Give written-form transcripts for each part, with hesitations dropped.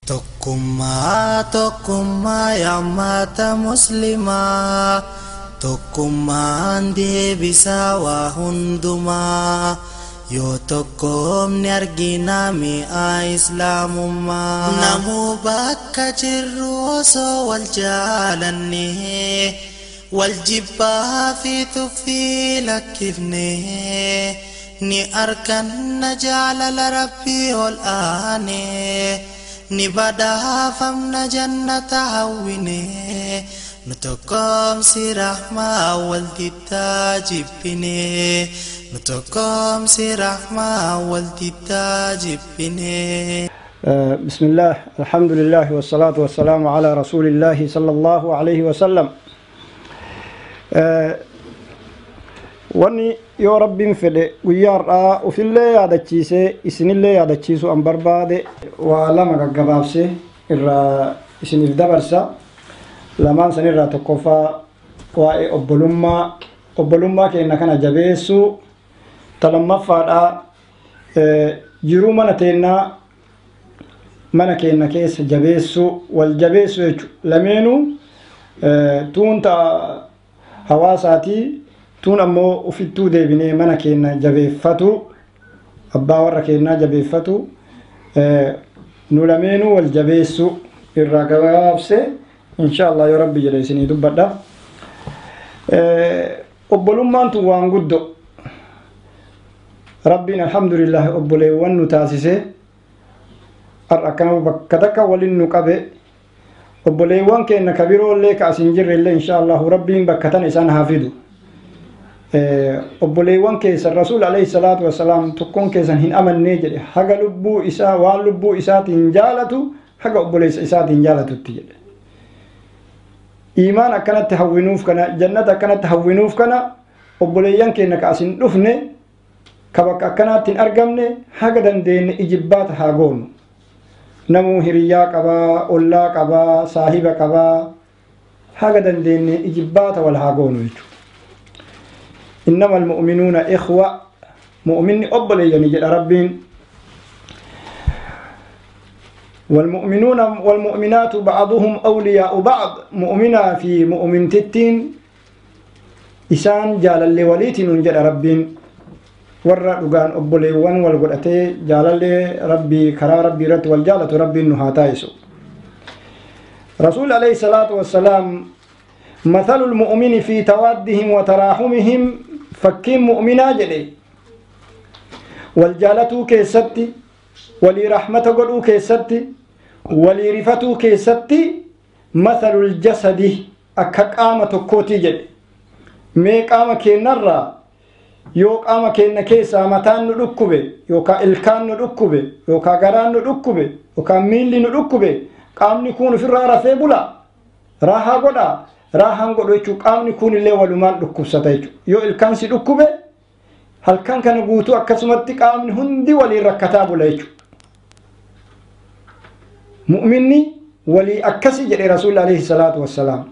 Tokkummaa tokkummaa yaa ummata muslimaa, tokkummaan deebisaa waa hundumaa. Yoo tokkoomne argina mi'aa islaamummaa. Namuu bakka jirru osoo wal jaalanne, wal jibbaa fi tuffii lakkifne, ni arganna jaalala rabbii ol aane. Ni badhaafamna jannata hawwine, nu tokkoomsi rahmaa wal diddaa jibbine, nu tokkoomsi rahmaa wal diddaa jibbine. بسم الله الحمد لله والصلاة والسلام على رسول الله صلى الله عليه وسلم. Wanni yoo rabbiin fedhe guyyaa har'aa ofillee yaadachiisee isinillee yaadachiisu an barbaade waa lama gaggabaabsee irraa isiniif dabarsa. Lamaan sanirraa tokkoffaa waa'ee obbolummaa, obbolummaa keenya kana jabeessuu. Ta lammaffaadhaa jiruu mana teennaa mana keenya keessa jabeessuu, wal jabeessuu jechuudha. Lameenuu tuun ta hawaasaatii, tuun ammoo ofittuu deebinee mana keenya jabeeffatu, abbaa warra keenyaa jabeeffatu, nu lameenuu wal jabeessuu irraa gabaabsee insha Allah yoo rabbi jedhe isinii dubbadha. Obbolummaan tun waan guddoo rabbiin alhamdulillah obboleewwan nu taasisee har'a akkana bakka takka waliin nu qabe. Obboleewwan keenya ka biroollee ka as hin jirre illee insha Allah rabbiin bakka tana isaan haa fidu. Obboleewwan keessan rasuul alayhi salaatu wassalaam tokkoon keessan hin amannee jedhe haga lubbuu isaa waan lubbuu isaatiin jaalatu haga obboleessa isaatiin jaalatutti jedhe. Iimaan akkanatti hawwinuuf kana, jannata akkanatti hawwinuuf kana, obboleeyyan keenya ka as hin dhufne, ka bakka akkanaatti hin argamne haga dandeenye ijibbaata haa goonu. Namuu hiriyyaa qabaa, ollaa qabaa, saahiba qabaa, haga dandeenye ijibbaata wal haa goonu jechuudha. إنما المؤمنون إخوة، مؤمن أبلي جل ربين. والمؤمنون والمؤمنات بعضهم أولياء بعض، مؤمنا في مؤمن تتين إسان جال اللي وليتين جل ربين. ورا لغان أبلي ون والقرأتي جال اللي ربي كرا ربي رت والجالة ربي نهاتايسو. رسول عليه الصلاة والسلام مثل المؤمن في توادهم وتراحمهم، فكين مؤمنا جدي والجالتو كيستي ولي رحمة قلو كيستي ولي رفتو كيستي مثل الجسد أكاك كوتي جدي. مي قامة كينرا يو قامة كينا كيسا متان نلقبه، يوكا إلكان نلقبه، يوكا غران نلقبه، يوكا ميلي نلقبه، قام نكون في الرارة في بولا راها قدا raahaan godhu jechuun qaamni kun illee walumaan dhukkubsata jechuudha. Yoo ilkaan si dhukkube halkan kana guutuu akkasumatti qaamni hundi waliin rakkataa bula jechuudha. Mu'minni walii akkasi jedhe Rasuulli alayhi salaatu wassalaam.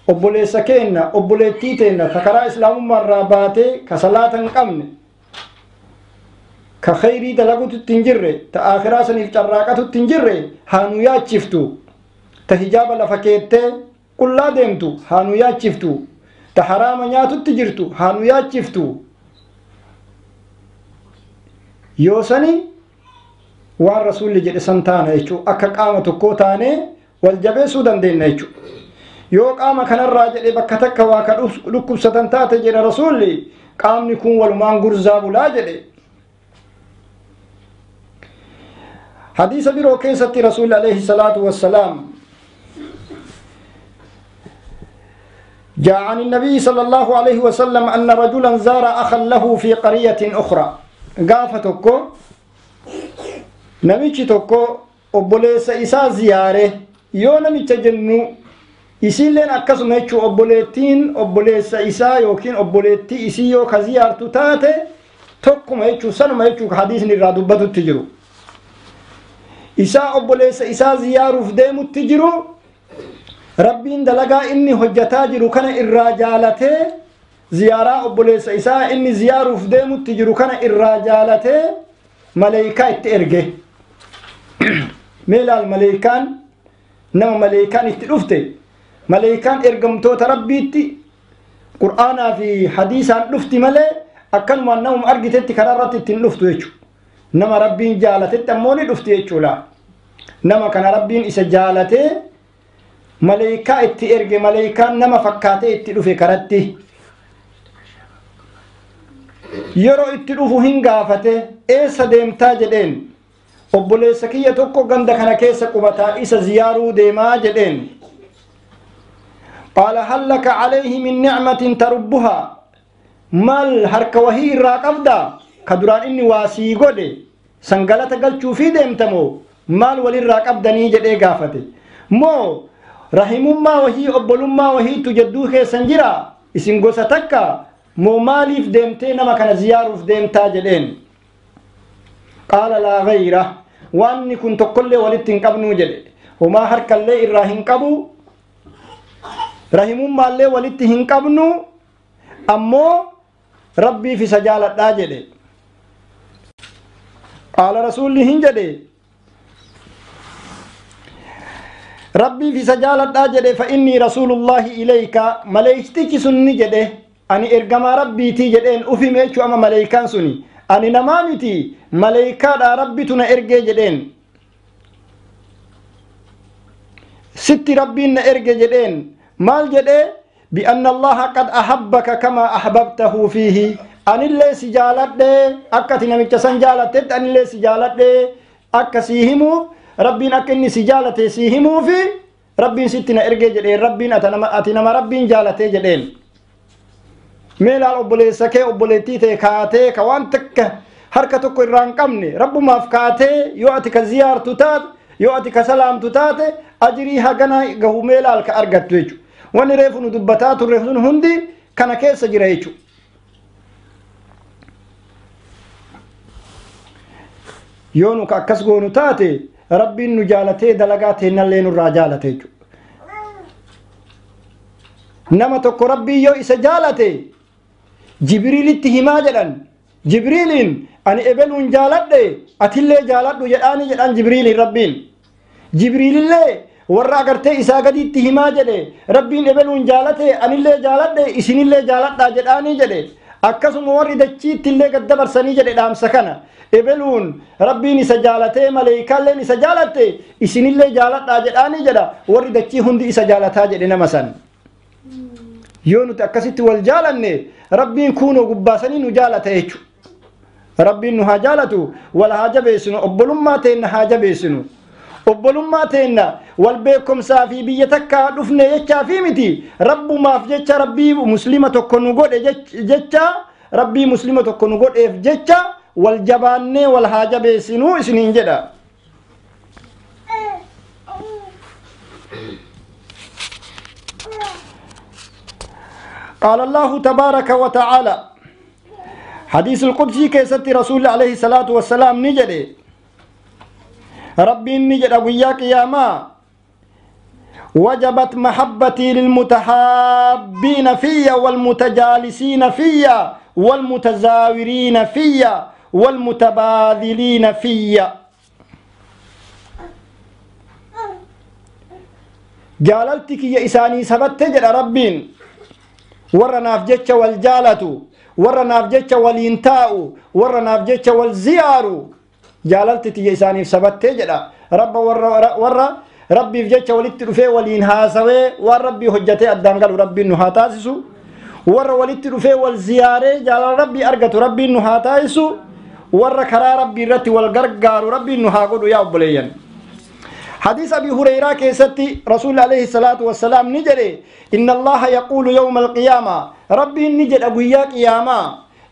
Obboleessa keenya, obboleettii teenya ta karaa islaamummaa irraa baatee ka salaata hin qabne, ka khayrii dalaguutu hin jirre, ta akhiraa saniif carraaqatutti hin jirre haa nu yaachiftu. Ta hijaaba lafa keettee qullaa deemtu haa nu yaachiftu. Ta haraama nyaatutti jirtu haa nu yaachiftu. Yoo sani waan rasuulli jedhe san taana jechuudha. Akka qaama tokkoo taanee wal jabeessuu dandeenya jechuudha. Yoo qaama kanarraa jedhe bakka takka waa ka dhukkubsatan taate jedhe rasuulli qaamni kun walumaan gurzaa bulaa jedhe. Hadiisa biroo keessatti rasuulli alayhi salaatu wassalaam جاء عن النبي صلى الله عليه وسلم أن رجلا زار أخا له في قرية أخرى. قافتك نميتك أبوليس إسا زيارة يو نميت جنو إسيلين أكسم هيتشو أبوليتين أبوليس إسا يوكين أبوليتي إسيو كزيارة تاتي تكم هيتشو سنم هيتشو حديث نرادبة التجرو إسا أبوليس إسا زيارة فديم التجرو ربين دلقا إني هجتا جرو كان إراجالته زيارة أبوليس إساء إني زيارة فديمو تجرو كان إراجالته ملايكة ترجه. Meelaal maleekaan nama maleekaan itti dhufte maleekaan ergamtoota rabbiitti qur'aanaa fi hadiisaan dhufti malee akkanumaan namuma argitetti karaa irratti ittiin dhuftu jechuudha. Nama rabbiin jaalatetti ammoo ni dhufti jechuudha. Nama kana rabbiin isa jaalatee maleekaa itti erge maleekaan nama fakkaatee itti dhufe karatti. Yeroo itti dhufu hin gaafate eessa deemtaa jedheen. Obboleessa kiyya tokko ganda kana keessa qubataa isa ziyaaruu deemaa jedheen. Qaala hal laka calayhi min nicmatin tarubbuhaa maal harka wahii irraa qabdaa ka duraan inni waa sii godhe sangalata galchuufii deemtamoo maal walirraa qabdanii jedhee gaafate. Moo rahimummaa wahii obbolummaa wahiitu jedduu keessan jira isin gosa takka moo maaliif deemtee nama kana ziyaaruuf deemtaa jedheen. Qaala laa gayra waanni kun tokkollee walitti hin qabnuu jedhe. Homaa harkallee irraa hin qabu rahimummaallee walitti hin qabnu ammoo rabbiif isa jaaladhaa jedhe. Qaala rasuulli hin jedhe rabbiif isa jaaladhaa jedhe fa innii rasuulullaahi ilayka maleeytichi sun ni jedhe ani ergamaa rabbiitii jedheen ufime jechuu ama maleeykaan suni ani namaa miti maleeykaadha rabbitu na ergee jedheen. Sitti rabbiin na erge jedheen maal jedhee bi'anna allaha qad ahabbaka kamaa ahbabtahu fiihi anillee si jaaladhee akka ati namicha san jaalattetti anillee si jaaladhee akka sii himuuf rabbiin akka inni si jaalate sii himuufi rabbiin sitti na ergee jedheen rabbiin ati nama rabbiin jaalatee jedheen. Mee laal obboleessa kee obboleettii ta'e kaatee ka waan takka harka tokko irraa hin qabne rabbumaaf kaatee yoo ati ka ziyaartu taate yoo ati ka salaamtu taate ajirii hagana gahu mee laal ka argattu jechuudha. Wanni reefu nu dubbataa turre sun hundi kana keessa jira jechuudha. Yoo nu ka akkas goonu taate rabbiin nu jaalatee dalagaa teennallee nurraa jaalate jechuudha. Nama tokko rabbiin yoo isa jaalate Jibriilitti himaa jedhan. Jibriiliin ani ebeluun jaaladhe atillee jaaladhu jedhaani jedhan Jibriiliin rabbiin. Jibriilillee warra agartee isaa gadiitti himaa jedhe rabbiin ebeluun jaalate anillee jaaladhe isinillee jaaladhaa jedhaanii jedhe. Akkasuma warri dachiitti illee gad dabarsanii jedhe dhaamsa kana. Ebeluun rabbiin isa jaalatee maleeykaalleen isa jaalatte isinillee jaaladhaa jedhaanii jedha warri dachii hundi isa jaalataa jedhe nama san. Yoo nuti akkasitti wal jaalanne rabbiin kunoo gubbaasanii nu jaalata jechuudha. Rabbiin nu haa jaalatu wal haa jabeessinu obbolummaa teenna haa jabeessinu. Obbolummaa teenna wal beekumsaa fi biyya takkaa dhufne jechaa fi miti rabbumaaf jecha rabbii muslima tokko nu godhe jecha rabbii muslima tokko nu godheef jecha wal jabaannee wal haa jabeessinu isiniin jedha. قال الله تبارك وتعالى حديث القدسي كيست رسول عليه الصلاة والسلام نجري ربي نجد وياك يا ما وجبت محبتي للمتحابين فيا والمتجالسين فيا والمتزاورين فيا والمتباذلين فيا. جاللتك يا إساني سبت تجد ربين warra naaf jecha wal jaalatu warra naaf jecha waliin taa'u warra naaf jecha wal ziyaaru jaalalti tiyya isaaniif sabattee jedha. Rabba warra rabbiif jecha walitti dhufee waliin haasawee waan rabbii hojjatee addaan galu rabbiin nu haa taasisu. Warra walitti dhufee wal ziyaaree jaalala rabbii argatu rabbiin nu haa taasisu. Warra karaa rabbii irratti wal gargaaru rabbiin nu haa godhu yaa obboleeyyan. حديث أبي هريرة كيستي رسول عليه الصلاة والسلام نجري إن الله يقول يوم القيامة ربي نجد أبويا قيامة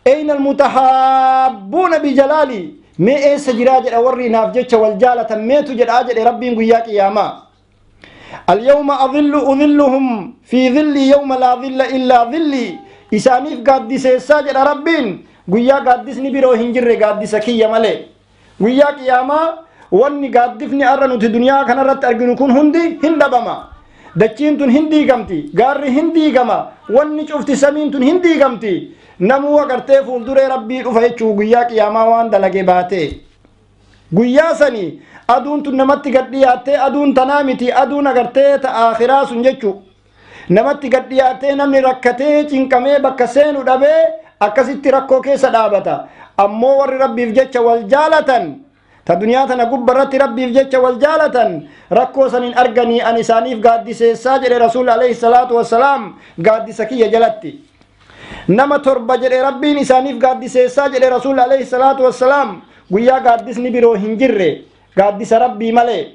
أين المتحابون بجلالي ما إيس جراج أوري نافجتش والجالة ما تجد أجل ربي قيا قيامة اليوم أظل أظلهم في ظلي يوم لا ظل إلا ظلي إسانيف قدس ساجد ربين قيا قدس نبيرو هنجر قدس كي مالي قيا قيامة wanni gaaddifni arra nuti duniyaa kanarratti arginu kun hundi hin dhabama. Dachiin tun hin diigamti, gaarri hin diigama, wanni cufti samiin tun hin diigamti. Namuu agartee fuulduree rabbii dhufa jechuu guyyaa qiyaamaa waan dalage baate. Guyyaa sani Aduun tun namatti gad dhiyaattee, aduun tanaa miti, aduun agartee ta aakhiraa sun jechuu, namatti gad dhiyaattee namni rakkatee cinqamee bakka seenu dhabee akkasitti rakkoo keessa dhaabata. Ammoo warri Rabbiif jecha wal jaalatan, ta duniyaa tana gubbarratti Rabbiif jecha wal jaalatan, rakkoo sanin arganii, an isaaniif gaaddiseessaa jedhe Rasuul alayhi salaatu wassalaam. Gaaddisa kiyya jalatti nama 7 jedhe Rabbiin isaaniif gaaddiseessaa jedhe Rasuul alayhi salaatu wassalaam. Guyyaa gaaddisni biroo hin jirre, gaaddisa Rabbii malee,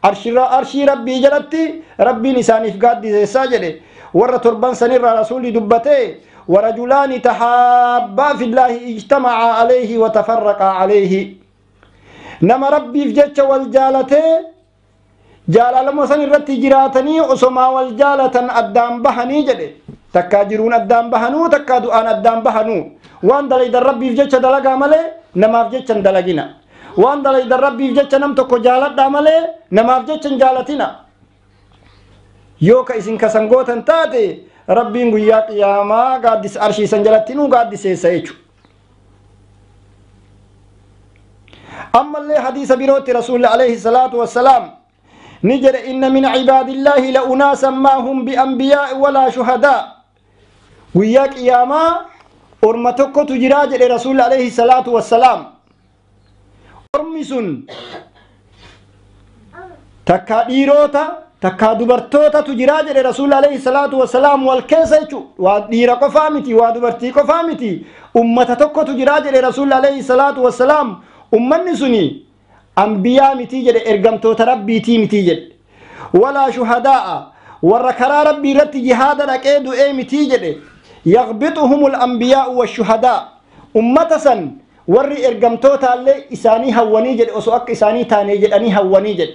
arshii Rabbii jalatti Rabbiin isaaniif gaaddiseessaa jedhe. Warra 7 sanirraa Rasuulli dubbatee: ورجلان تحابا في الله اجتمعا عليه وتفرقا عليه. نما ربي في جتش والجالته جالالما سن الرتي جراتني أسما والجالة أدام بهني جده، تكاجرون أدام بهنو، تكادو أن أدام بهنو. وان دلي در ربي في جتش دلقا ملي، نما في جتش دلقنا. وان دلي در ربي في جتش نمتكو جالت داملي، نما في جتش جالتنا. يوكا إسن كسنغوتن تاتي، Rabbiin guyyaa qiyaamaa gaaddisa arshii san jalatti nuu gaaddiseessa jechuudha. Ammallee hadiisa birootti Rasuulli alayhi salaatu wassalaam ni jedhe: inna min cibaadillaahi la unaasan maa hum bianbiyaa'i walaa shuhadaa. Guyyaa qiyaamaa orma tokkotu jiraa jedhe Rasuulli alayhi salaatu wassalaam. Ormi sun takkaa dhiirota takkaa dubartootatu jiraa jedhe Rasuulli alayhi salaatu wassalaam. Wal keessa jechu, waa dhiira qofaa miti, waa dubartii qofaa miti, ummata tokkotu jiraa jedhe Rasuulli alayhi salaatu wassalaam. Ummanni suni ambiyaa miti jedhe, ergamtoota Rabbiitii miti jedhe, walaa shuhadaa'a, warra karaa Rabbii irratti jihaada dhaqee du'ee miti jedhe. Yaghbixuhumul ambiyaa'u washuhadaa. Ummata san warri ergamtootaallee isaanii hawwanii jedhe, osoo akka isaanii taanee jedhanii hawwanii jedhe.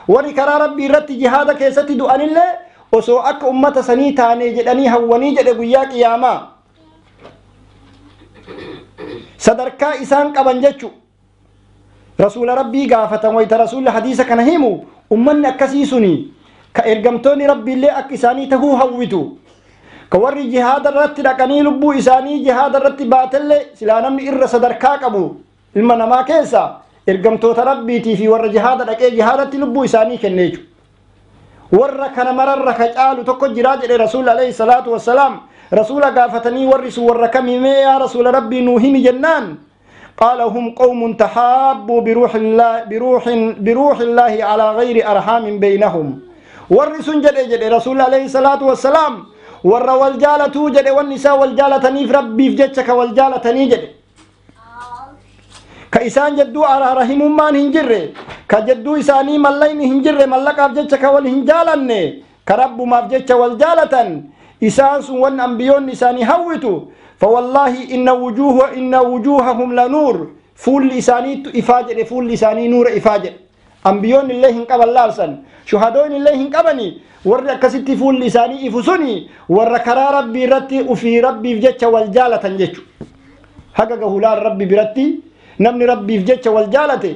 Warri karaa Rabbii irratti jihaada keessatti du'anillee osoo akka ummata sanii taanee jedhanii hawwanii jedhe. Guyyaa qiyaamaa sadarkaa isaan qaban jechu Rasuula Rabbii gaafatan. Wayta Rasuulli hadiisa kana himu, ummanni akkasii suni ka ergamtoonni Rabbiillee akka isaanii tahuu hawwitu, ka warri jihaada irratti dhaqanii lubbuu isaanii jihaada irratti baatellee silaa namni irra sadarkaa qabu ilma namaa keessa ergamtoota Rabbiitii fi warra jihaada dhaqee jihaadatti lubbuu isaanii kenne jechuudha. Warra kana mararra ka caalu tokko jiraa jedhe Rasuulli alayhi salaatu wassalaam. Rasuula gaafatanii, warri sun warra kamii mee yaa Rasuula Rabbii nuu himi jennaan, قال: هم قوم تحابوا بروح الله، بروح الله على غير أرحام بينهم. warri sun jedhe Rasuulli alayhi salaatu wassalaam warra wal jaalatuu jedhe, wanni isaa wal jaalataniif Rabbiif jecha ka wal jaalatanii jedhe, ka isaan jedduu araarahimummaan hin jirre, ka jedduu isaanii mallayni hin jirre, mallaqaaf jecha ka wal hin jaalanne, ka Rabbumaaf jecha wal jaalatan. Isaan sun wanni ambiyoonni isaanii hawwitu, فوالله إن وجوههم لنور. Fuulli isaaniitu ifaa jedhe, fuulli isaanii nuura ifaa jedhe. Ambiyoonni illee hin qaban laalsan, shuhadoonni illee hin qabani. Warri akkasitti fuulli isaanii ifu suni warra karaa Rabbii irratti ufii Rabbiif jecha wal jaalatan jechu. Haga gahulaan Rabbi biratti namni Rabbiif jecha wal jaalate,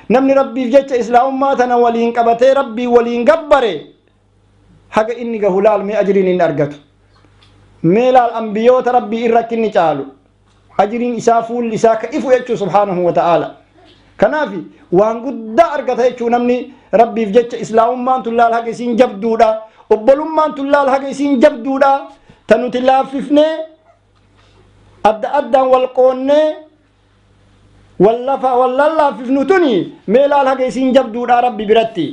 namni Rabbiif jecha islaamummaa tana waliin qabatee Rabbii waliin gabbare, haga inni gahulaal mee ajriin inni argatu mee laal. Ambiyoota Rabbii irra akka inni caalu ajriin isaa, fuulli isaa ka ifu jechuu, subhaanahu wa ta'aala. Kanaaf waan guddaa argata jechuu namni Rabbiif jecha. Islaamummaan tun laal haga isiin jabduudha, obbolummaan tun laal haga isiin jabduudha. Ta nuti laaffifnee adda addaan wal qoonnee wal lafa wal lallaaffifnu tuni mee laal haga isiin jabduudha Rabbi biratti.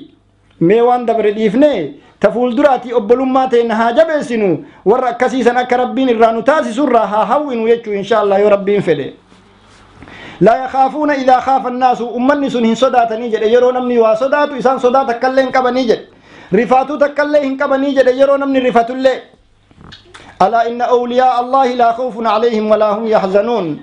Mee waan dabre dhiifnee ta fuulduraatii obbolummaa teenya haa jabeessinu. Warra akkasiisan akka Rabbiin irraa nu taasisurraa haa hawwinu jechuu, insha Allah, yoo Rabbiin fedhe. لا يخافون إذا خاف الناس. Ummanni sun hin sodaatanii jedhe. Yeroo namni waa sodaatu isaan sodaa takkallee hin qabanii jedhe, rifaatuu takkallee hin qabanii jedhe yeroo namni rifatullee. ألا إن أولياء الله لا خوف عليهم ولا هم يحزنون.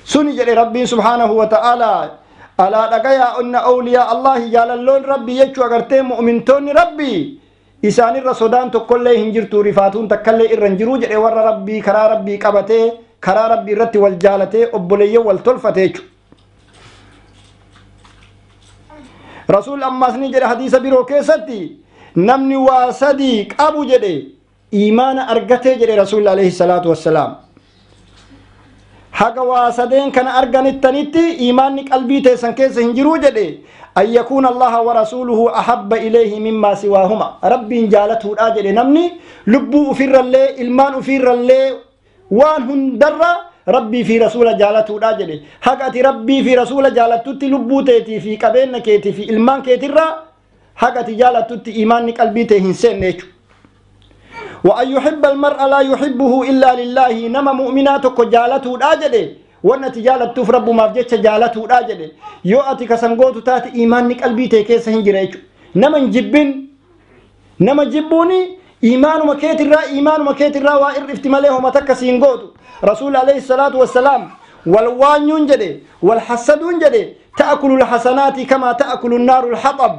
Suni jedhe Rabbiin سبحانه وتعالى: ألا dhagaya، إن أولياء الله, jaalalloon Rabbii jechuu agartee mu'mintoonni Rabbii, isaanirra sodaan tokkollee hin jirtu, rifaatuun takkallee irra hin jiruu jedhe, warra Rabbii karaa Rabbii qabatee karaa Rabbii irratti wal jaalatee obboleeyyan wal tolfate jechuudha. Rasuul ammas ni jedhe hadiisa biroo keessatti: namni waa sadii qabu jedhe iimaana argatee jedhe Rasuul alayhi salaatu wassalaam. Haga waa sadeen kana arganittanitti iimaanni qalbii teessan keessa hin jiruu jedhe. أن يكون الله ورسوله أحب إليه مما سواهما. ربي جالته الأجر نمني لبو أفر الله إلمان أفر الله وان هندر ربي في رسول جالته الأجر حقتي ربي في رسول جالته لبو تيتي في كبين كيتي في إلمان كيتي حقتي جالته إيمانك قلبي تهنسين نيتو. وأن يحب المرء لا يحبه إلا لله. نما مؤمناتك جالته الأجر ونتي جالته رب ما فجتش جالته الأجر يو أتي كسنغوتو تاتي إيمانك قلبي تكيس هنجريتو. نما جبن نما جبوني إيمان مكيت الرا إيمان مكيت الرا وإر افتماله ما تكسين غوتو. رسول عليه الصلاة والسلام والوان ينجدي والحسد ينجدي تأكل الحسنات كما تأكل النار الحطب.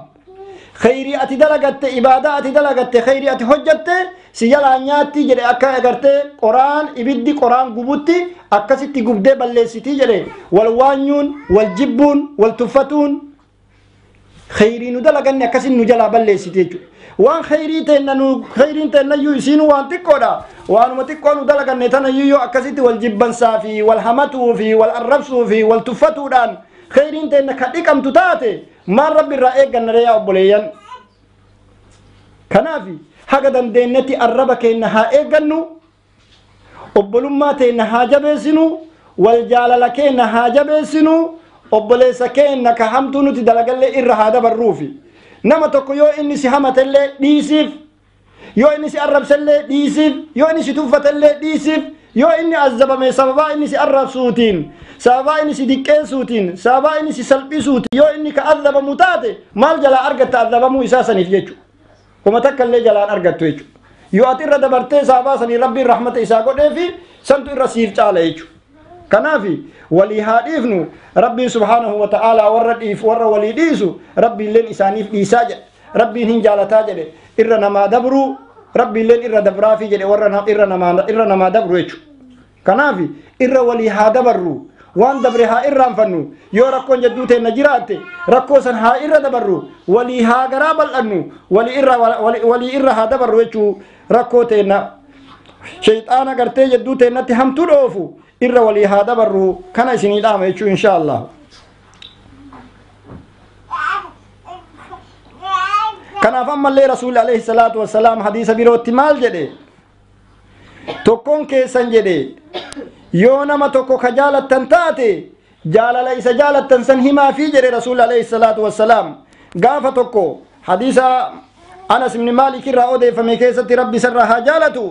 خيري أتي دلقت إبادة أتي دلقت خيري أتي حجت سيالا نياتي جري أكا أغرتي قرآن إبدي قرآن قبوتي أكا ستي قبدي بلسيتي جري والوانيون والجبون والتفتون خيري ندلقن أكا سنجلا بلسيتي جري وان خيري تنو خيري تنو يسينو وان تكودا وان ما تكونو دلقن نتنا يو أكا ستي والجبن سافي والحمتو في والأربسو في والتفتو دان خيرين تنو كديكم تتاتي ما ربي رأيك أن ريا أبوليان. كنافي هكذا دينتي الربك إنها إيجنو أبولما إنها جبسنو والجاللك إنها جبسنو أبوليسك إنك همتونو تدلقل إر هذا بالروفي. نما تكو يو إني سهمة اللي ديسف يو إني سأرب سلة ديسف يو إني ستوفة اللي ديسف يو إني أزب من سببا إني سأرب سوتين سببا إني سدكين سوتين سببا إني سسلبي سوتين يو إني كأذب متاتي مال جلا أرقت تأذب مو إساسا نفيجو وما تكل لي جلا أرقت تيجو يو أتر دبرتي سببا سني ربي رحمة إساقو ديفي سنتو الرسيف تعالى كنافي ولي هادفنو ربي سبحانه وتعالى ورد إف ور ولي ديسو ربي لين إسانيف إساجة ربي هنجالة تاجة إرنا ما دبرو ربي لين إر دبرافي جل ورنا إرنا ما دبرو إيش كنافي إر ولي هذا برو وان دبرها إرام فنو يو ركون جدوته نجرات ركوسن ها إر دبرو ولي ها غراب الأنو ولي إر ولي إر هذا برو إيش ركوته نا شيطان قرتي جدوته نتي هم تلوفو إر ولي هذا برو كان سني دام إيش إن شاء الله. كان فما اللي رسول عليه الصلاة والسلام حديث بيروت مال جدي تكون كيسن جدي يونا ما تكو خجالة تنتاتي جال ليس جالة تنسن هما في جدي رسول عليه الصلاة والسلام قافة تكو حديث أنس بن مالك رأودي فمي كيسة ربي سرها جالته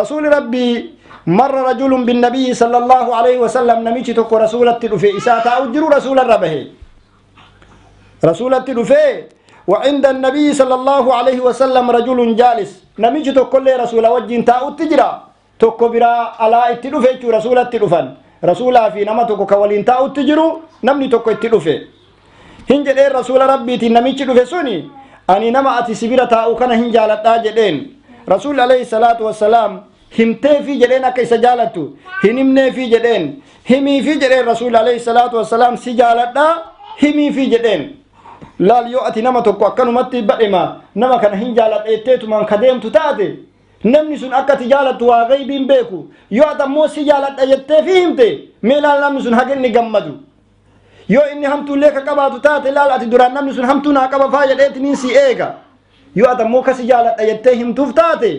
رسول ربي مر رجل بالنبي صلى الله عليه وسلم نميتي تكو رسول التلفي إساتا أجر رسول الربه رسول التلفي وعند النبي صلى الله عليه وسلم رجل جالس نميجي تقول رسول وجه تاو تجرا تكبرا على اتلفه رسول التلفن رسول في نمتك كولين تاو تجرو نمني تكو اتلفه هنجل رسول ربي تنميجي تلفه أني نما أتي سبيرة تاو كان هنجالت آجلين رسول عليه الصلاة والسلام همتي في جلين كيس جالتو هنمني في جلين همي في جلين رسول عليه الصلاة والسلام سجالتا همي في جلين لا يؤتي نما تكو أكنو متي بدما نما كان هنجالت إتيتو من خديم تتاتي نمني سن أكا تجالت وغيبين بيكو يؤتى مو سجالت أيتي فيهمتي ميلال نمني سن هجني جمدو يو إني همتو ليك كباتو تاتي لا أتي دران نمني سن همتو ناكبا فاجل إتنين سي إيغا يؤتى مو كسجالت أيتي همتو فتاتي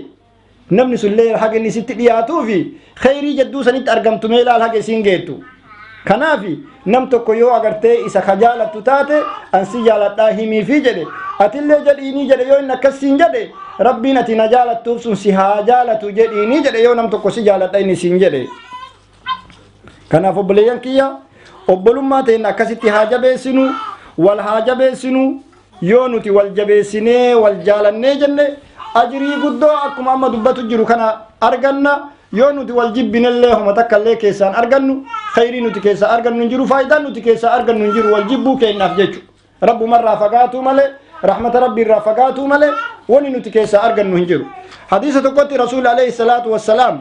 نمني سن ليل هجني ست دياتو في خيري جدو سنت أرقمتو ميلال هجي سينجيتو كنافي نمتو يو أغرتي إسا خجالة تتاتي أنسي جالة همي في جدي أتلي جديني جدي يو إنك سين جدي ربي نتي نجالة توفسن سيها جالة جديني جدي يو نمتو كسي جالة إني سين جدي كنافو بليان كيا أبولما تين أكسي حاجة بيسنو والحاجة بيسنو يو نتي والجبيسني والجالة نجنة أجري قدو أكما أما دبتو جرو كنا أرغنا yoo nuti wal jibbinellee homa takka illee keessaan argannu khayrii nuti keessa argannu hin jiru faayidaan nuti keessa argannu hin jiru wal jibbuu keenyaaf jechu rabbumarraa fagaatuu malee rahmata rabbiirraa fagaatuu malee wani nuti keessa argannu hin jiru. Hadiisa tokkotti rasuul alayhi salaatu wassalaam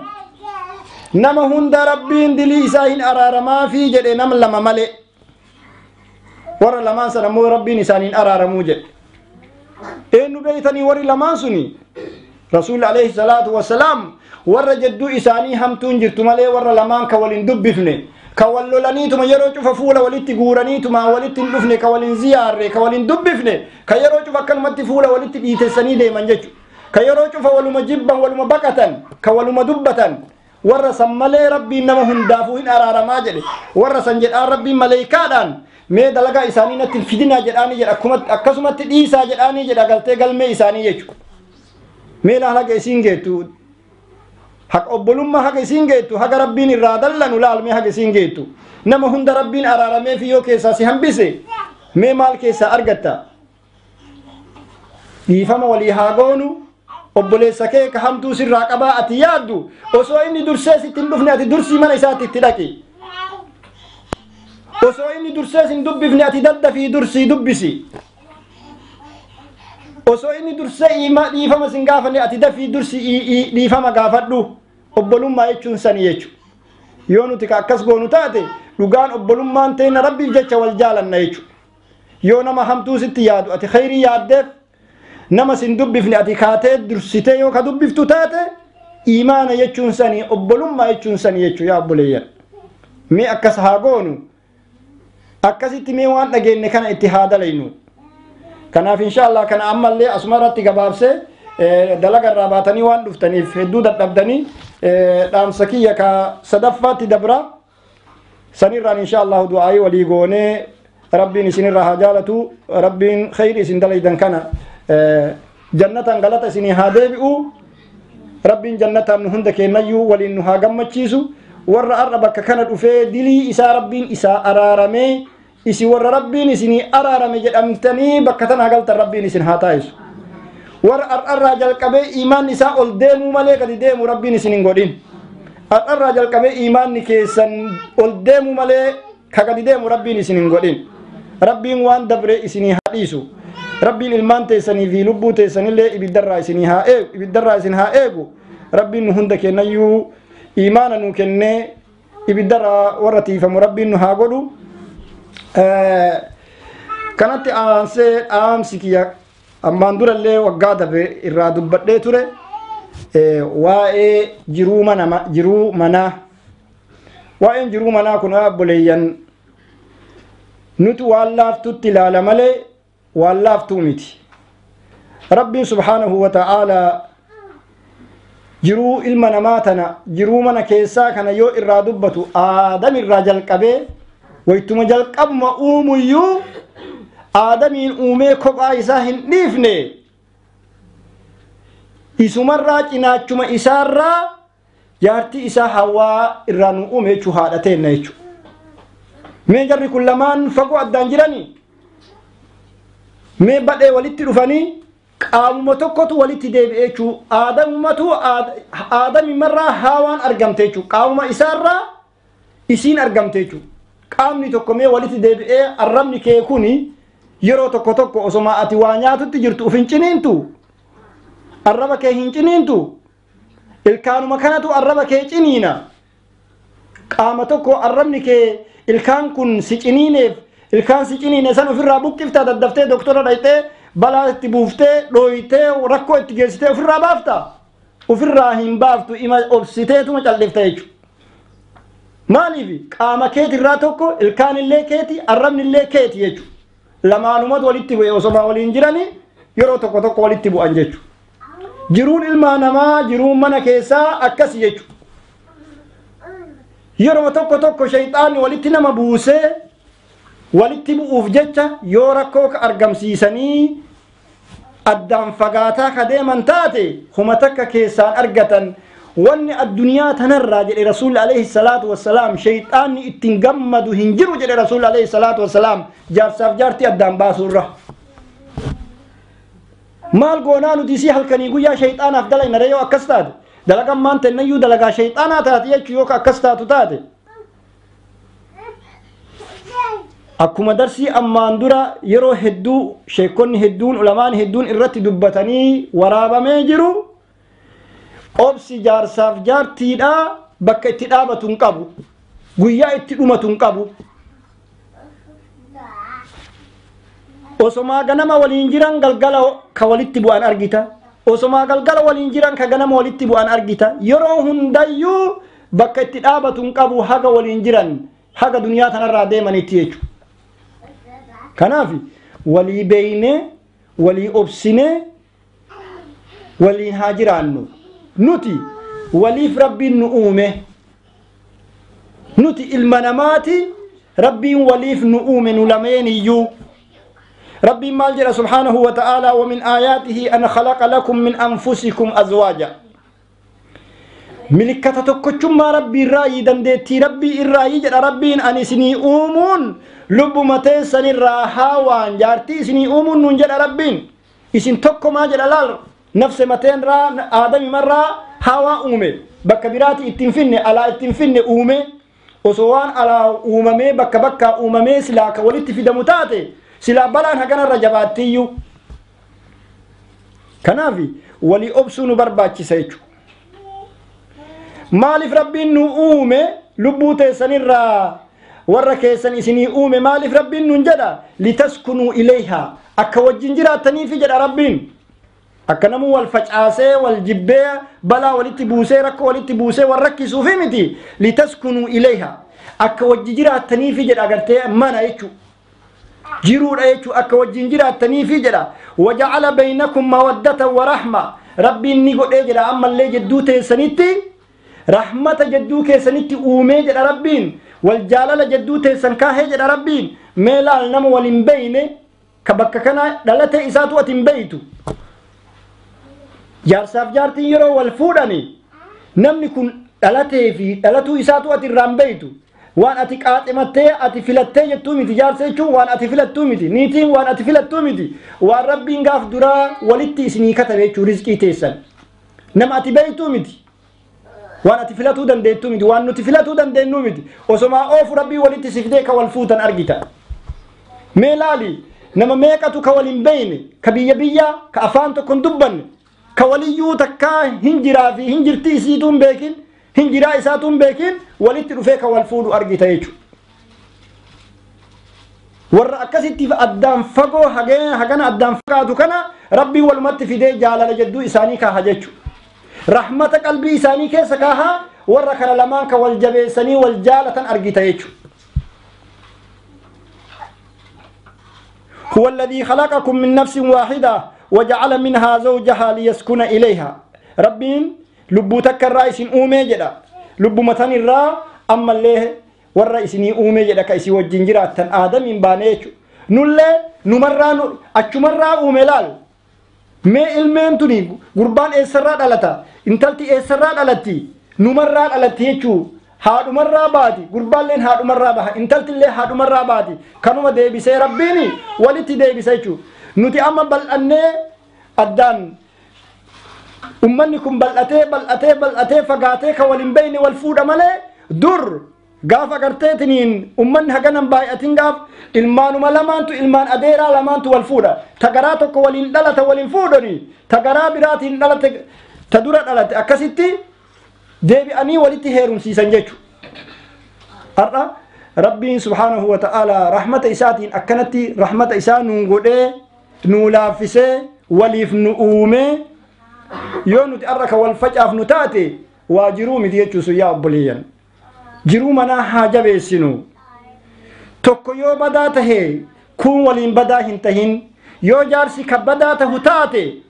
nama hunda rabbiin dilii isaa hin araaramaafii jedhe nam lama malee warra lamaan sana immoo rabbiin isaaniin araaramuu jedhe. Eenyu beeytanii warri lamaan suni rasuul alayhi salaatu wassalaam warra jedduu isaanii hamtuun jirtu malee warra lamaan ka waliin dubbifne Ka wal lolaniituma yeroo cufa fuula walitti guuraniituma walitti hin dhufne, ka waliin ziyaarre, ka waliin dubbifne, ka yeroo cufa akkanumatti fuula walitti dhiitessanii deeman jechuudha. Ka yeroo cufa waluma jibban, waluma baqatan, ka waluma dubbatan, warra san malee Rabbiin nama hundaafuu hin araaramaa jedhe. Warra san jedhaan Rabbiin maleeykaadhaan mee dalagaa isaanii natti hin fidinaa jedhaanii jedha, akkasumatti dhiisaa jedhaanii jedha galtee galmee isaanii jechuudha. Mee laal haga isiin geettu, haqa obbolummaa haga isiin geettu, haga Rabbiin irraa dallanu laal mee haga isiin geettu. Nama hunda Rabbiin araaramee fi yoo keessaa si hambise mee maal keessaa argatta? Dhiifama walii haa goonu. Obboleessa kee ka hamtuu sirraa qabaa ati yaaddu osoo inni dursee sitti hin dhufne ati dursii mana isaatti itti dhaqi. Osoo inni dursee sin dubbifne ati daddafii dursii dubbisi. Osoo inni dursee dhiifama sin gaafanne ati dafii dursii dhiifama gaafadhu. Obbolummaa jechuun sani jechuudha. Yoo nuti ka akkas goonu taate dhugaan obbolummaan teenya Rabbiif jecha wal jaalanna jechuudha. Yoo nama hamtuu sitti yaadu ati khayrii yaaddeef, nama sin dubbifne ati kaatee dursitee yoo ka dubbiftu taate iimaana jechuun sani, obbolummaa jechuun sani jechuudha. Yaa obboleeyyan, mee akkas haa goonu, akkasitti mee waan dhageenye kana itti haa dalaynu. Kanaaf inshaallah kana ammallee asuma irratti gabaabsee dalaga irraa baatanii waan dhuftaniif hedduu dadhabdanii dhaamsa kiyya ka sadaffaatti dabra. Sanirraan inshaallah du'aayii walii goonee Rabbiin isinirraa haa jaalatu, Rabbiin khayri isin dalaydan kana jannatan galata isinii haa deebi'u, Rabbiin jannataan nu hunda kennayyuu waliin nu haa gammachiisu. Warra har'a bakka kana dhufee dilii isaa Rabbiin isaa araaramee isi warra Rabbiin isinii araarame jedhamtanii bakka tana galtan Rabbiin isin haa taa'isu. Warra har'arraa jalqabee iimaanni isaa ol deemuu malee gadi deemu Rabbiin isin hin godhin. Har'arraa jalqabee iimaanni keessan ol deemuu malee ka gadi deemu Rabbiin isin hin godhin. Rabbiin waan dabre isinii haa dhiisu. Rabbiin ilmaan teessanii fi lubbuu teessanillee ibiddarraa isinii haa eegu, ibiddarraa isin haa eegu. Rabbiin nu hunda kennayyuu iimaana nu kennee ibiddarraa warra tiifamu Rabbiin nu haa godhu. Kanatti aansee dhaamsi kiyya ammaan durallee waggaa dabre irraa dubbadhee ture, waa'ee jiruu mana, jiruu manaa. Waa'een jiruu manaa kun obboleeyyan nuti waan laaftutti ilaala malee waan laaftuu miti. Rabbiin subhaanahu wa ta'aalaa jiruu ilma namaa tana, jiruu mana keessaa kana yoo irraa dubbatu Aadam irraa jalqabee waytuma jalqabuma uumuyyuu Aadamiin uumee kophaa isaa hin dhiifne, isumarraa cinaachuma isaarraa jaartii isaa Hawaa irraa nu uume jechuu, haadha teenna jechuudha. Mee jarri kun lamaan fagoo addaan jiranii mee badhee walitti dhufanii qaamuma tokkotu walitti deebi'e jechuu, Aadamumatu Aadamimarraa Hawaan argamte jechuu, qaamuma isaarraa isiin argamte jechuu. Qaamni tokko mee walitti deebi'ee arrabni kee kuni yeroo tokko tokko osoma ati waa nyaatutti jirtu uf hin ciniintu, arraba kee hin ciniintu, ilkaanuma kanatu arraba kee ciniina. Qaama tokko arrabni kee ilkaan kun si ciniineef, ilkaan si ciniine san ofirraa buqqiftaa daddaftee doktora dhayxee balaa itti buuftee dhooytee rakkoo itti geessitee ofirraa baafta? Ofirraa hin baaftu, ima obsiteetuma callifta jechuudha. Maaliif? Qaama keetirraa tokko, ilkaan illee keeti, arrabni illee keeti jechuudha. Lamaanumatu walitti bu'e osoma waliin jiranii yeroo tokko tokko walitti bu'an jechuudha. Jiruun ilmaa namaa, jiruun mana keessaa akkasi jechuudha. Yeroo tokko tokko shayxaanni walitti nama buusee walitti bu'uuf jecha yoo rakkoo ka argamsiisanii addaan fagaataa ka deeman taate huma takka keessaan argatan. Wanni addunyaa tanarraa jedhe Rasuulli alayhi salaatu wassalaam shayxaanni ittiin gammadu hin jiru jedhe Rasuulli alayhi salaatu wassalaam jaarsaaf jaartii addaan baasuurra. Maal goonaa nuti isii halkanii guyyaa shayxaanaaf dalayna yoo akkas taate? Dalagaan maan tennayyuu dalagaa shayxaanaa taate jechuu yoo akkas taatu taate. Akkuma darsii ammaan dura yeroo hedduu sheekonni hedduun ulamaan hedduun irratti dubbatanii waraabamee jiru, obsi jaarsaaf jaartiidha bakka itti dhaabatu hin qabu, guyyaa itti dhumatu hin qabu. Osomaa ganama waliin jiran galgala ka walitti bu'an argita, osomaa galgala waliin jiran ka ganama walitti bu'an argita. Yeroo hundayyuu bakka itti dhaabatu hin qabu haga waliin jiran. Haga duniyaa tanarraa deemanitti jechuudha. Kanaaf walii beeynee walii obsinee waliin haa jiraannu. Nuti waliif Rabbiin nu uume. Nuti ilma namaati Rabbiin waliif nu uume nu lameen iyyuu. Rabbiin maal jedha subhaanahu wa ta'aalaa wa min aayaatihi an khalaqa lakum min anfusikum azwaaja. Milikkata tokkochummaa Rabbii irraayii dandeettii Rabbii irraayii jedha Rabbiin ani isinii uumuun lubbuma teessanirraa haawaan jaartii isinii uumuun nuun jedha Rabbiin. Isin tokkomaa jedha laal nafse mateenraa aadamimarraa haawaa uume bakka biraati ittiin finne alaa ittiin finne uume osoo waan alaa uumamee bakka bakkaa uumamee silaa ka walitti fidamu taate silaa balaan haganarra jabaattiyyuu. Kanaaf walii obsuu nu barbaachisa jechuudha. Maaliif Rabbiin nu uume lubbuu teessanirraa warra keessan isinii uume maaliif Rabbiin nuun jedha litaskunuu ilayhaa akka wajjin jiraattaniifi jedha Rabbiin. Akka namuu wal facaasee wal jibbee balaa walitti buusee rakkoo walitti buusee wal rakkisuufi miti litaskunuu ilayhaa akka wajji jiraattaniifi jedha agartee mana jechuudha. Jiruudha jechuudha akka wajjin jiraattaniifi jedha. Waja'ala baynakum mawaddatan wa rahma Rabbiin ni godhee jedha ammallee jidduu teessanitti rahmata jidduu keessanitti uumee jedha Rabbiin wal jaalala jidduu teessan kaahee jedha Rabbiin mee laal nama wal hin beeyne ka bakka kana dhalate isaatu ati hin beeytu. Jaarsaaf jaartiin yeroo wal fuudhani namni kun dhalatee fi dhalatuu isaatu ati irraa hin beeytu. Waan ati qaaximattee ati filattee jettuu miti jaarsa jechuun waan ati filattuu miti niitiin waan ati filattuu miti waan Rabbiin gaaf duraa walitti isinii katabe jechuu rizqii teessan nama ati beeytuu miti. Waan ati filatuu dandeettuu miti waan nuti filatuu dandeenyu miti osomaa oofu Rabbii walitti si fidee ka wal fuutan argita. Mee laali nama meeqatu ka wal hin beeyne ka biyya biyyaa ka afaan tokko hin dubbanne ka waliyyuu takkaa hin jiraa fi hin jirti isiituu hin beekin hin jiraa isaatuu hin beekin walitti dhufee ka wal fuudhu argita jechuudha. Warra akkasitti addaan fagoo hagana addaan fagaatu kana Rabbii walumatti fidee jaalala jidduu isaanii kaaha jechuudha. Rahmata qalbii isaanii keessa kaaha warra kana lamaan ka wal jabeessanii wal jaalatan argita jechuudha. هو الذي خلقكم من نفس واحدة وجعل منها زوجها ليسكن إليها. ربين لبو تك الرئيس أومي جدا لبو متن الرا أما اللي والرئيس أومي جدا كيسي والجنجرات تن آدم من بانيتشو نولي نمرا أتشمرا أومي لال mee ilmeen tuni gurbaan eessarraa dhalata intalti eessarraa dhalatti numarraa dhalatti jechuu haadhumarraa baati gurbaalleen haadhumarraa baha intaltillee haadhumarraa baati kanuma deebisee Rabbiin walitti deebisa jechuu nuti amma bal'annee addaan ummanni kun bal'atee bal'atee bal'atee fagaatee ka wal hin beeyne wal fuudha malee dur gaaf agarteetiniin ummanni haganan baay'atin gaaf ilmaanuma lamaantu ilmaan adeeraa lamaantu wal fuudha ta garaa tokko waliin dhalata waliin fuudhani ta garaa biraatiin dhalate ta dura dhalate akkasitti deebi'anii walitti heerumsiisan jechu. Har'a Rabbiin subhaanahu wa ta'aalaa rahmata isaatiin akkanatti rahmata isaa nuun godhee nuu laaffisee waliif nu uumee yoo nuti har'a ka wal facaafnu taate waa jiruu miti jechuu sun yaa obboleeyyan. Jiruu manaa haa jabeessinu. Tokko yoo badaa tahe kun waliin badaa hin tahin yoo jaarsi ka badaa tahu taate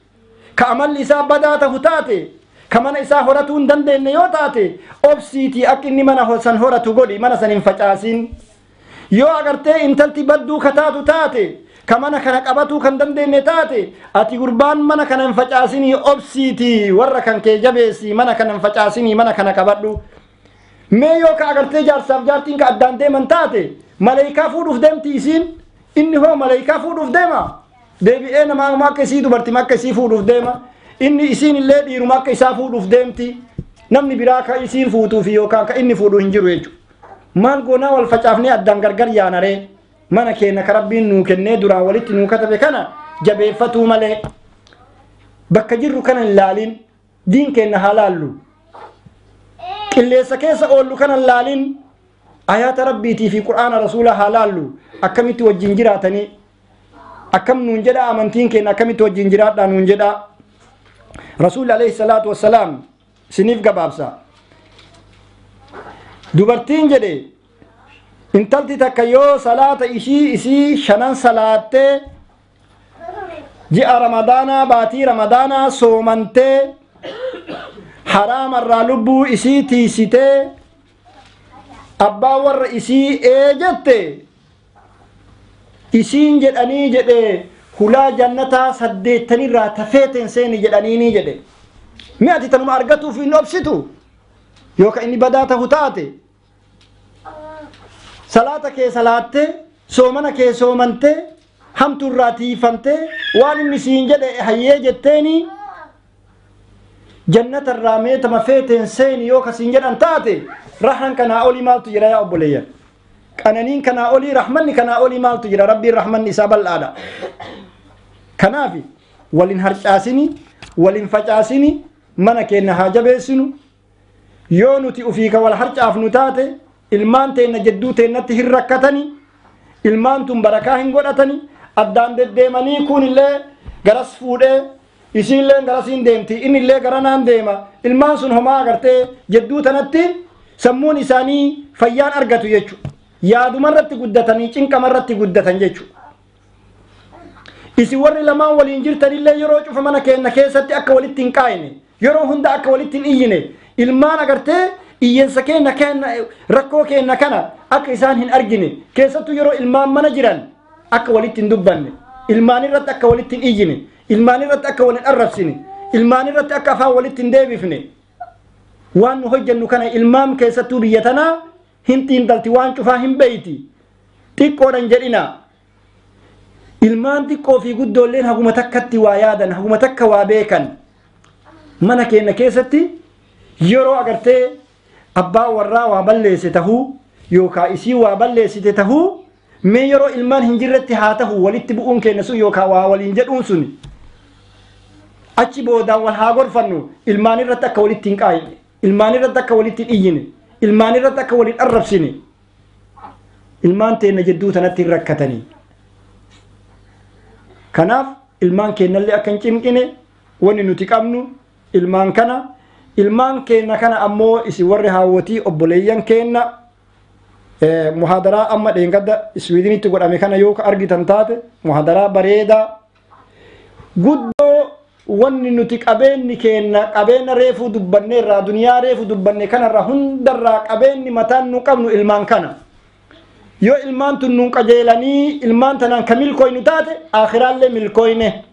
ka amalli isaa badaa tahu taate ka mana isaa horatuu hin dandeenye yoo taate obsiitii akka inni mana san horatu godhi mana san hin facaasin. Yoo agartee intalti badduu ka taatu taate ka mana kana qabatuu kan dandeenye taate ati gurbaan mana kana hin facaasinii obsiitii warra kan kee jabeessii mana kana hin facaasinii mana kana qabadhu. Mee yoo ka agartee jaarsaaf jaartiin ka addaan deeman taate maleekaa fuudhuuf deemti isiin inni hoo maleekaa fuudhuuf deema deebi'ee nama akka isii dubartii akka isii fuudhuuf deema inni isiin illee dhiiruma akka isaa fuudhuuf deemti namni biraa ka isiin fuutuuf yookaan ka inni fuudhu hin jiru jechuudha. Maal goonaa wal facaafnee addaan gargar yaanaree mana keenya ka Rabbiin nuu kennee duraan walitti nuu katabe kana jabeeffatuu malee bakka jirru kana hin laalin diin keenya haa laallu. Qilleessa keessa oollu kana hin laalin ayaata Rabbiitii fi Qur'aana Rasuulaa haa laallu akkamitti wajjin jiraatanii akkam nuun jedha amantiin keenya akkamitti wajjin jiraadhaa nuun jedha. Rasuulli alayhi salaatu wassalaam siniif gabaabsa. Dubartiin jedhe Intalti takka yoo salaata ishii isii shanan salaattee ji'a Ramadaanaa baatii Ramadaanaa soomantee haraamarraa lubbuu isii tiisitee abbaa warra isii ee jette isiin jedhanii jedhe hulaa jannataa 80irraa tafeeten seeni jedhaniini jedhe. Mi ati tanuma argatuuf hin obsitu yookaan inni badaa tahu taate salaata kee salaattee soomana kee soomantee hamtuurraa tiifamtee waan inni siin jedhe hayyee jetteeni jannatarraa meetama feeteen seeni yoo kasiin jedhan taate rahan kanaa olii maaltu jira yaa obboleeyyan? Qananiin kanaa olii, rahmanni kanaa olii maaltu jira? Rabbiin rahmanni isaa bal'aadha. Kanaaf walin harcaasini, walin facaasini, mana keenya haa jabeessinu. Yoo nuti ufii ka wal harcaafnu taate ilmaan teenna jedduu teennatti hin rakkatani, ilmaan tun barakaa hin godhatani, addaan deddeemanii kunillee garas fuudhee isiillee garasiin deemti, innillee garanaan deema. Ilmaan sun homaa agartee jedduu tanatti sammuun isaanii fayyaan argatu jechuudha. Yaadumarratti guddatanii cinqamarratti guddatan jechuudha. Isin warri lamaan waliin jirtanillee yeroo cufa mana keenya keessatti akka walitti hin qaayine, yeroo hunda akka walitti hin iyyine, ilmaan agartee iyyensa keenya rakkoo keenya kana akka isaan hin argine, keessattuu yeroo ilmaan mana jiran akka walitti hin dubbanne, ilmaan irratti akka walitti hin iyyine, ilmaan irratti akka wal hin arrabsine, ilmaan irratti akka afaan walitti hin deebifne. Waan nu hojjennu kana ilmaan keessattuu biyya tanaa hin xiinxalti, waan cufaa hin beeyti. Xiqqoodhan jedhina. Ilmaan xiqqoo fi guddoolleen haguma takkatti waa yaadan, haguma takka waa beekan. Mana keenya keessatti yeroo agartee abbaa warraa waa balleesse tahuu yookaan isii waa balleessite tahuu mee yeroo ilmaan hin jirretti haa tahu walitti bu'uun keenya sun yookaan waa waliin jedhuun sun achi boodaan wal haa gorfannu. Ilmaan irratti akka walitti hin qaayine, ilmaan irratti akka walitti hin iyyine, ilmaan irratti akka waliin arrabsine, ilmaan teenna jedduu tanatti hin rakkatanii. Kanaaf ilmaan keenyallee akka hin cinqine wanni nuti qabnu ilmaan kana. Ilmaan keenya kana ammoo isin warri haawwatii obboleeyyan keenya muhaadaraa amma dheengadda Iswiidinitti godhame kana yoo argitan taate muhaadaraa bareedaa guddoo wanni nuti qabeenyi keenya qabeenya reefuu dubbanne irraa duniyaa reefuu dubbanne kanarraa hundarraa qabeenyi mataan nu qabnu ilmaan kana. Yoo ilmaan tun nuun qajeelanii ilmaan tanaan ka milkooynu taate aakhiraallee milkooyne,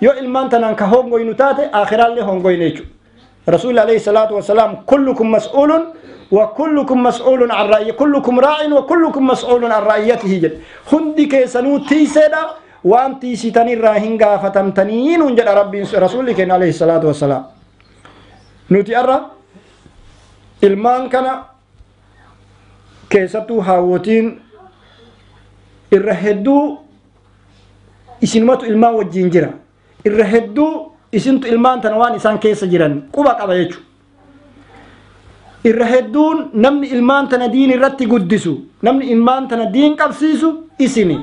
yoo ilmaan tanaan ka hongoynu taate aakhiraallee hongoyne jechuudha. رسول عليه الصلاة والسلام كلكم مسؤول وكلكم مسؤول عن رأيه، كلكم راع وكلكم مسؤول عن رأيته جل. هندي كيسنو تيسدا وان تيسيتني راهنغا فتمتنين ونجد ربي رسولك عليه الصلاة والسلام. نوتي أرى المان كان كيستو هاوتين الرهدو إسنماتو المان والجنجرة الرهدو isintu ilmaan tana waan isaan keessa jiran quba qaba jechuudha. Irra hedduun namni ilmaan tana diin irratti guddisu, namni ilmaan tana diin qabsiisu isini.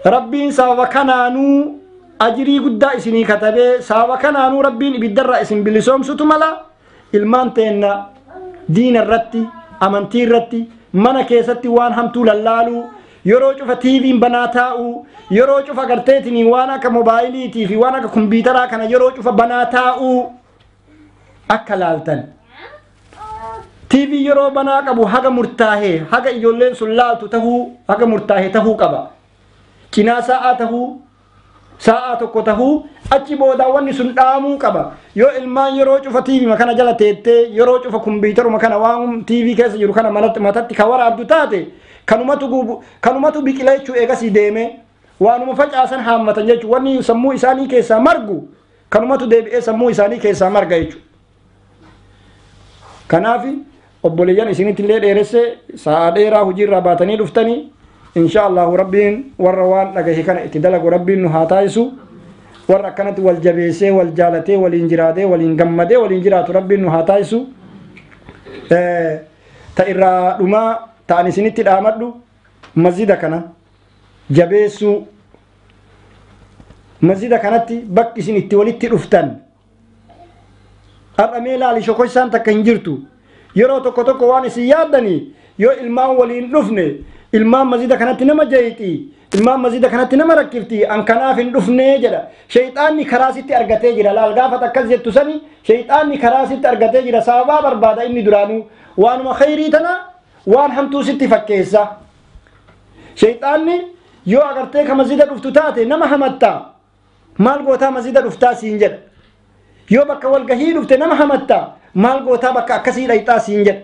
Rabbiin sababa kanaanuu ajirii guddaa isinii katabee sababa kanaanuu rabbiin ibiddarraa isin bilisoomsutu mala ilmaan teenna diina irratti, amantii irratti, mana keessatti waan hamtuu lallaaluu, yeroo cufa TV'n banaa taa'uu, yeroo cufa garteetiin waan akka moobaayiliitii fi waan akka kompiitaraa kana yeroo cufa banaa taa'uu akka laaltan. TV yeroo banaa qabu haga murtaahee haga ijoolleen sun laaltu tahuu haga murtaahee tahuu qaba. Cinaa sa'aa tahuu sa'aa tokko tahuu achi boodaa wanni sun dhaamuu qaba. Yoo ilmaan yeroo cufa TV kana jala teettee yeroo cufa kompiitaruma kana waan TV keessa jiru kana matatti ka waraabdu taate kanumatu biqila jechuu eegasii deeme waanuma facaasan haammatan jechuu wanni sammuu isaanii keessaa margu kanumatu deebi'ee sammuu isaanii keessaa marga jechuu. Kanaaf obboleeyyan isinitti illee dheeresse sa'a dheeraa hojiirraa baatanii dhuftanii insha Allahu rabbiin warra waan dhagahe kana itti dalagu rabbiin nu haa taasisu. Warra akkanatti wal jabeessee wal jaalatee waliin jiraatee waliin gammadee waliin jiraatu rabbiin nu haa taasisu. Ta irraa dhumaa ta'an isinitti dhaamadhu masjida kana jabeessuu, masjida kanatti bakki isin itti walitti dhuftan har'a mee ilaali shokoysaan takka hin jirtu. Yeroo tokko tokko waan isin yaaddanii Yoo ilmaan waliin dhufne ilmaan masjida kanatti nama jeeqi, ilmaan masjida kanatti nama rakkifti, an kanaaf hin dhufne jedha. Shayxaanni karaa sitti argatee jira. Laal gaafa akkas jettu sani shayxaanni karaa sitti argatee jira. Sababaa barbaada inni duraanuu waanuma khayrii tana waan hamtuu sitti fakkeessa. Shayxaanni yoo agartee ka masjida dhuftu taate nama hamatta, maal gootaa masjida dhuftaa siin jedha. Yoo bakka walgahii dhufte nama hamatta, maal gootaa bakka akkasii dhayxaa siin jedha.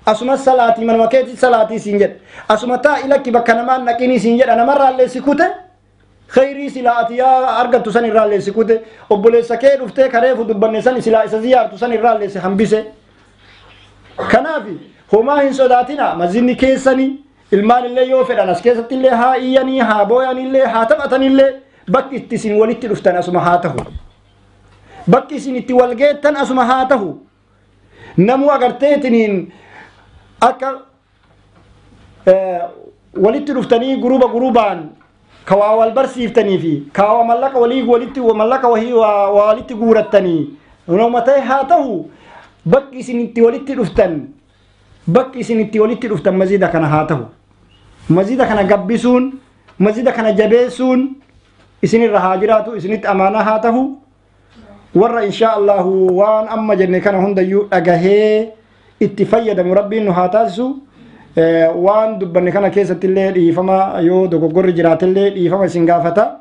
Asuma salaatii manuma keetii salaatii siin jedha. Asuma taa'i lakki bakka namaan dhaqinii siin jedha. Namarraallee si kute, khayrii silaa ati yaa argattu san irraallee si kute, obboleessa kee dhuftee kareefu dubbanne san silaa isa ziyaartu san irraallee si hambise. Kanaaf homaa hin sodaatina. Masjidni keessanii ilmaan illee yoo fedhan as keessatti illee haa iyyanii, haa booyanillee, haa taphatanillee, bakki itti isin walitti dhuftan asuma haa tahu. Bakki isin itti wal geettan asuma haa tahu. Namuu agarteetiniin akka walitti dhuftanii guruba gurubaan ka waa wal barsiiftanii fi ka waa mallaqa walii walitti mallaqa wahii waa walitti guurattanii nama ta'e haa tahu. Bakki isin itti walitti dhuftan, bakki isin itti walitti dhuftan masjida kana haa tahu. Masjida kana gabbisuun, masjida kana jabeessuun isinirra haa jiraatu, isinitti amaanaa haa tahu. Warra insha Allahu waan amma jenne kana hundayyuu dhagahee itti fayyadamu rabbiin nu haa taasisu. Waan dubbanne kana keessatti illee dhiifama, yoo dogoggorri jiraatellee dhiifama isin gaafata.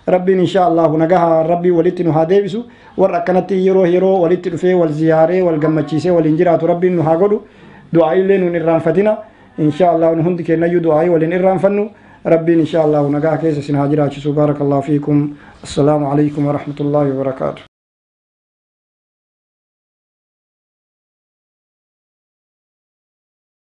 Rabbiin insha Allahu nagaha rabbii walitti nu haa deebisu. Warra akkanatti yeroo yeroo walitti dhufee wal ziyaaree wal gammachiisee waliin jiraatu rabbiin nu haa godhu. Du'aa illee nuun irraanfatina. Insha Allahu nu hundi keenyayyuu du'aa waliin irraanfannu. Rabbiin insha Allahu nagaha keessa isin haa jiraachisu. Baarakallahu fiikum. Assalaamu alaykum warahmatullaahi wabarakaatu.